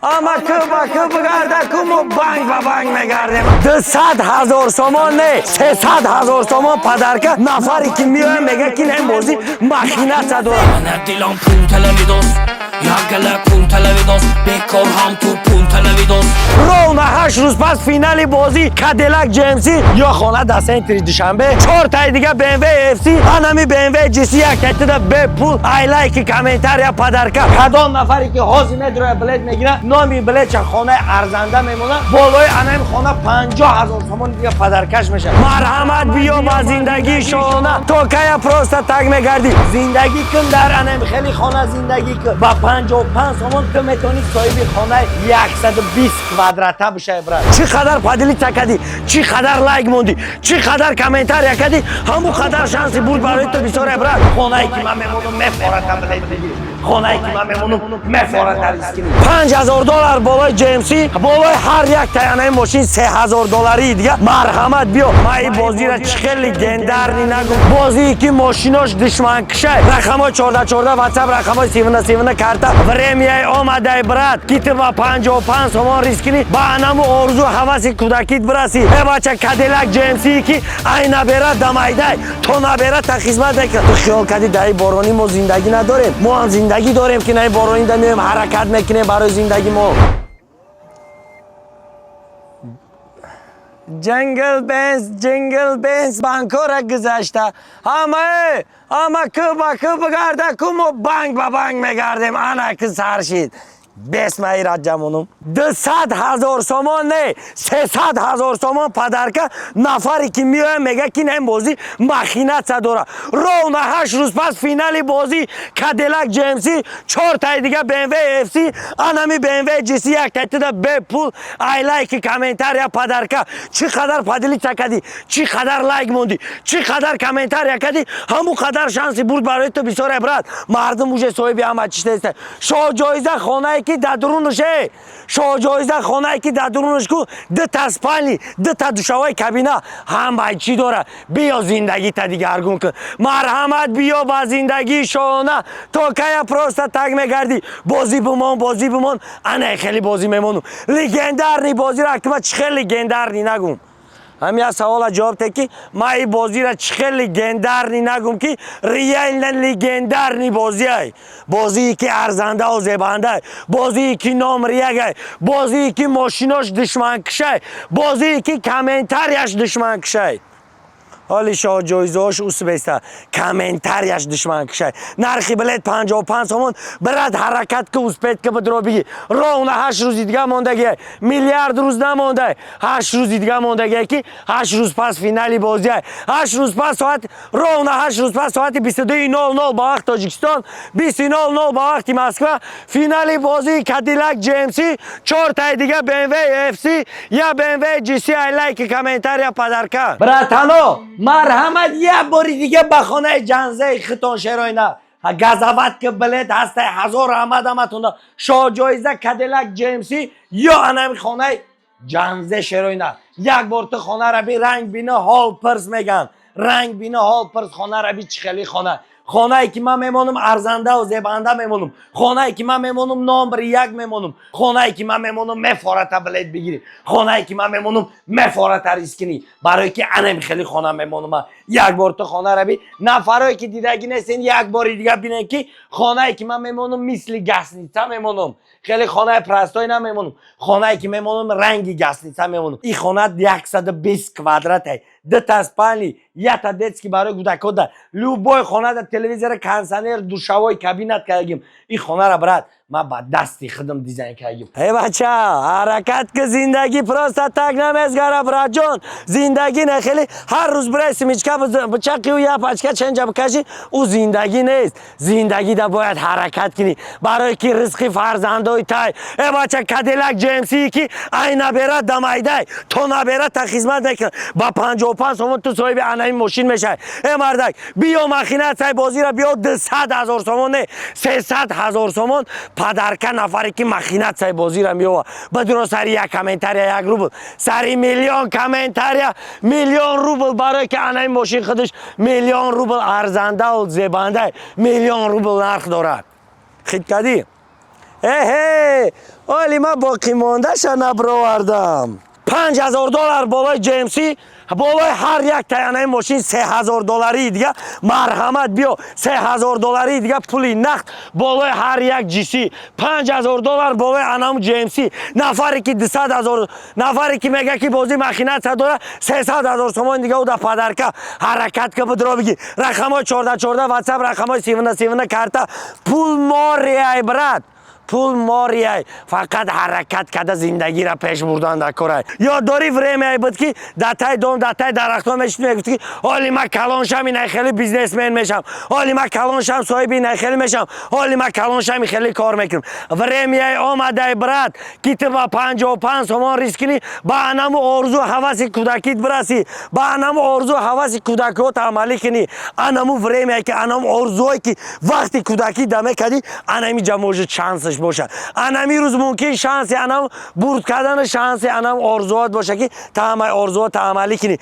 Ама ки ба ки бигарда ку, мо банк ба банк мегардем. 200 000 сомон не, 300 000 сомон подарка. Нафаре ки меоям, мега ки ин бозӣ махинатса дорад. Ана дилам пул талабидост, як гала пул талабидост, бекор ҳам ту пул талабидост. Ровно 8 рӯз пас финали бозӣ Кадиллак GMC ё хона дар центри Душанбе, чортаи дига BMW FC, анами BMW GC яктайтида бепул. Ай лайки, комментария, подарка. Кадом нафаре ки ҳозир медроя, билет мегира, номи билетча хонаи арзанда мемонад, болои анами хона 50 000 сомон дига подаркаш мешавад. Марҳамат, биё ба зиндагии шоҳона. То кая просто так мегардӣ? Зиндагӣ кун, дар анами хеле хона зиндагӣ кун. Ба 55 сомон ту метавонӣ соҳиби хонаи 120 квадрата бишавӣ. Брат, чӣ қадар поделиться кардӣ, чӣ қадар лайк мондӣ, чӣ қадар комментария кардӣ, ҳамон қадар шанси бурд барои ту бисёре. Брат, хонае ки ман мемонам, мефората билет бигирӣ. Хонае ки ман мемонам, мефората риск кунӣ. 5000 доллар болои GMC, болои ҳар як таянаи мошин 3000 долларии дига. Марҳамат, биё. Ман ин бозиро чӣ хел легендарный нагум? Бозие ки мошинош душманкушай. Рақамҳои 14 14 ватсап, рақамҳои 17 17 карта. Времяи омадай, брат, ки ту ба 55 сомон риск кунӣ, ба анаму орзу ҳаваси кӯдакит бирасӣ. Э бача, Кадиллак GMC ки ай набера дамайдай то набера та хизмат мекунад. Ту хиёл кардӣ, даи боронӣ мо зиндагӣ надорем? Мо ҳам зиндагӣ дорем, ки наи боронӣ да меоем, ҳаракат мекунем барои зиндагӣ мо. Jingle bells, jingle bells, банкора гузашта. Ҳамае, ҳама ки ба ки бигарда ку, мо банк ба банк мегардем. Ана ки сар шид. Бесмаи раҷамонум. 200 000 сомон не, 300 000 сомон подарка. Нафаре ки меоям, мега ки ин бозӣ махинатса дора. Ровно 8 рӯз пас финали бозӣ Кадиллак GMC, чортаи дига BMW FC, анами BMW GC яктайтида бепул. Ай лайки, комментария, подарка. Чӣ қадар поделиться кардӣ, чӣ қадар лайк мондӣ, чӣ қадар комментария кардӣ, ҳамон қадар шанси бурд барои ту бисёре. Брат, мардум уже соҳиби ҳама чиз нест. Шоҳҷоиза хонае ки дар дурунаш, шоҳҷоиза хонае ки дар дурунаш ку дута спальни, дута душавои кабина, ҳамаи чӣ дора. Биё, зиндагита дигаргун кун. Марҳамат, биё ба зиндагии шоҳона. То кая просто так мегардӣ? Бозӣ бимон, бозӣ бимон. Ана хеле бозӣ мемонум. Легендарный бозиро актима чӣ хел легендарный нагум? Ҳамин як савола ҷавоб те, ки ман ин бозиро чӣ хел легендарный нагум, ки реально легендарный бозиай? Бозие ки арзандау зебандай, бозие ки номер якай, бозие ки мошинош душманкушай, бозие ки комментарияш душманкушай. Ҳоли шоҳҷоизаҳош усбеста, комментарияш душманкушай. Нархи билет 55 сомон. Брат, ҳаракат ки, успеть ки, бидро биги. Ровно 8 рӯзи дига мондагия, миллиард рӯз намондай, 8 рӯзи дига мондагия, ки 8 рӯз пас финали бозиай. 8 рӯз пас соат, ровно 8 рӯз пас, соати 22:00 ба вақти Тоҷикистон, 20:00 ба вақти Москва, финали бозии Кадиллак GMC, чортаи дига BMW FC я BMW GC. Ай лайки, комментария, подарка. Братано, марҳамат, як бори дига ба хонаи ҷанзаи хитон шероина газават ки билет ҳастай. Ҳазор раҳмат ҳаматонда. Шоҳҷоиза Кадиллак GMC ё анами хонаи ҷанзе шероина. Як бор ту хонара би, ранг бино, ҳол пирс меган. Ранг бино, ҳол пирс, хонара би, чӣ хели хона. Хонае ки ман мемонам, арзандаву зебанда мемонам. Хонае ки ман мемонам, номер як мемонам. Хонае ки ман мемонам, мефората билет бигирӣ. Хонае ки ман мемонам, мефората риск кунӣ, барое ки анем хеле хона мемонам. Як бор ту хона раби. Нафарое ки дидагӣ нестен, як бори дига бинен, ки хонае ки ман мемонам, мисли гостиница мемонам. Хеле хонаи простой намемонам. Хонае ки мемонам, ранги гостиница мемонам. Ин хона 120 квадрате, дута спальни, якта детский барои кӯдакода. Любой хонада телевизор, кондиционер, душевой кабинат кардагим. Ин хонара, брат, ман ба дасти худам дизайн кардагим. Э бача, ҳаракат ки, зиндагӣ просто так намезгара. Братҷон, зиндагӣ не хеле ҳар рӯз бирай семечка бичақию як пачка ченҷа бикашӣ, ӯ зиндагӣ нест. Зиндагида бояд ҳаракат кунӣ, барое ки ризқи фарзандои тай. Э бача, Кадиллак GMC ки ай набера дамайдай то набера та хизмат мекунад, ба 55 сомон ту соҳиби анаи мошин мешавӣ. Э мардак, биё, махинатсай бозира биё. 200 000 сомон не, 300 000 сомон подарка. Нафаре ки махинатсай бозира меёва, бадуро сари як комментария як рубл, сари миллион комментария миллион рубл, барое ки анаи мошин худаш миллион рубл арзандау зебандай, миллион рубл нарх дорад. Хит кадӣ? Эҳе. Оли ман боқимондаша набировардам. 5000 доллар болои GMC, болои ҳар як таянаи мошин 3000 долларии дига. Марҳамат, биё, 3000 долларии дига пули нақд болои ҳар як GC, 5000 доллар болои анаму GMC. Нафаре ки 200 000, нафаре ки мега ки бозӣ махинатса дора, 300 000 сомон дига уда подарка. Ҳаракат ка, будро биги. Рақамҳои 14 14 ватсап, рақамҳои 79 79 карта. Пул мориай, брат, пул мориай, фақат ҳаракат карда зиндагиро пеш бурдан дар корай. Ёд дорӣ, времяе буд, ки дар тай дом, дар тай дарахтон мешид, мегуфт, ки ҳоли ман калон шам, инай хеле бизнесмен мешам, ҳоли ман калон шам, соҳиби инай хеле мешам, ҳоли ман калон шам, хеле кор мекунам. Времяе омадай, брат, ки ту ба 55 сомон риск кунӣ, ба анаму орзу ҳаваси кӯдакит бирасӣ, ба анаму орзу ҳаваси кӯдакиҳот амалӣ кунӣ. Анаму времяе ки анаму орзуое ки вақти кӯдакӣ да мекардӣ, анами ҷа может шансаш бошад. Анами рӯз мумкин шанси анам бурд кардани, шанси анам орзуот боша, ки та ҳамаи орзуота амалӣ кунӣ.